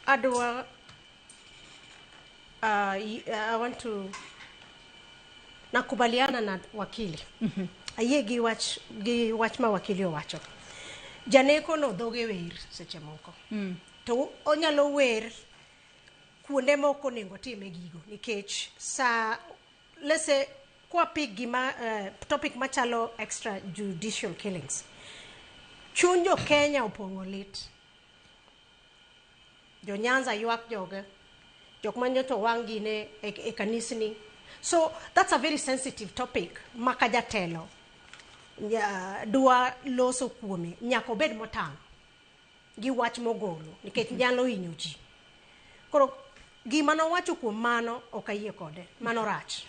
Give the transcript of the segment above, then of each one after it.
Adwa I want to nakubaliana na wakili. Ayie gi wach ma wakili owacho. Janeko no dhoge wer seche moko. To onyalo wer kuonde mok onego time gigo nikech sa, let's say, kwa pick gima topic machalo extrajudicial killings. Chuny jo Kenya opong'o lit. Jo Nyanza ywak joge. Jok manyocha owang' gine e kanisni. So that's a very sensitive topic ma ka jatelo dwa loso kuome nyaka obed motang' gi wach mogolo nikech nyalo hinyo ji. Koro gima nowacho kuom mano ok ayie kode, mano rach.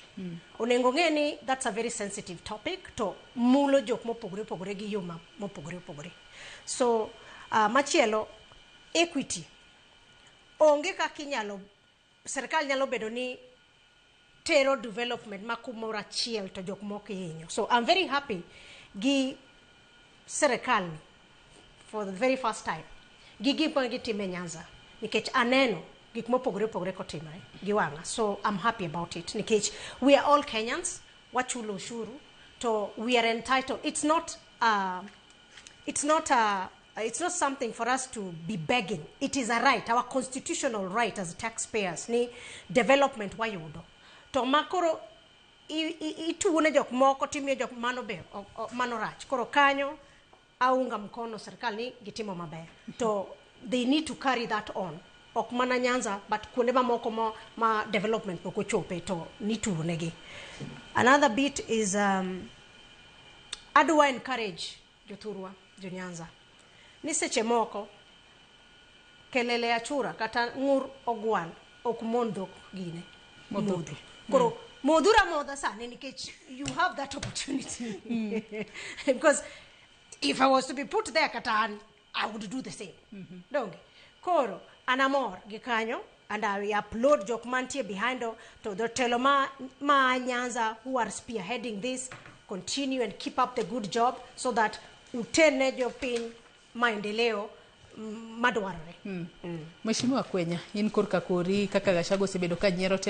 Onego ng'e ni that's a very sensitive topic to mulo jok mopogore opogore gi yo mopogore opogore. So machielo, equity. Onge kaka inyalo sirikal nyalo bedo ni tero development ma kumoro achiel to jok moko hinyo. So I'm very happy gi sirikal ni for the very first time gi gik ma gitimo e Nyanza nikech aneno gik mopogore opogore kotimore gi wang'a. So I'm happy about it nikech we are all Kenyans, wachulo ushuru to we are entitled. It's not something for us to be begging. It is a right, our constitutional right as taxpayers ni development wayudo. To makoro ituone jok moko timiyo jok mano be mano rach. Koro kanyo aunga mkono serikal ni gitimo maber. To they need to carry that on. Ok mana Nyanza but kuonde mamoko ma development pok ochope to nituonegi. Another bit is adwa encourage jothurwa jo Nyanza ni seche moko kelele achura kata ng'ur ogwal ok mon dhok gine Modho. Modho. Koro modhuru amodha sani nikech you have that opportunity, because if I was to be put there, kata an I would do the same. Donge koro an amor gi kanyo and I applaud jok mantie behind to jotelo ma Nyanza who are spearheading this. Continue and keep up the good job so that uterne jopiny maendeleo madwarore. Mheshimiwa Kwenya, in korka kori kaka Gachagua osebedo ka nyiero telo.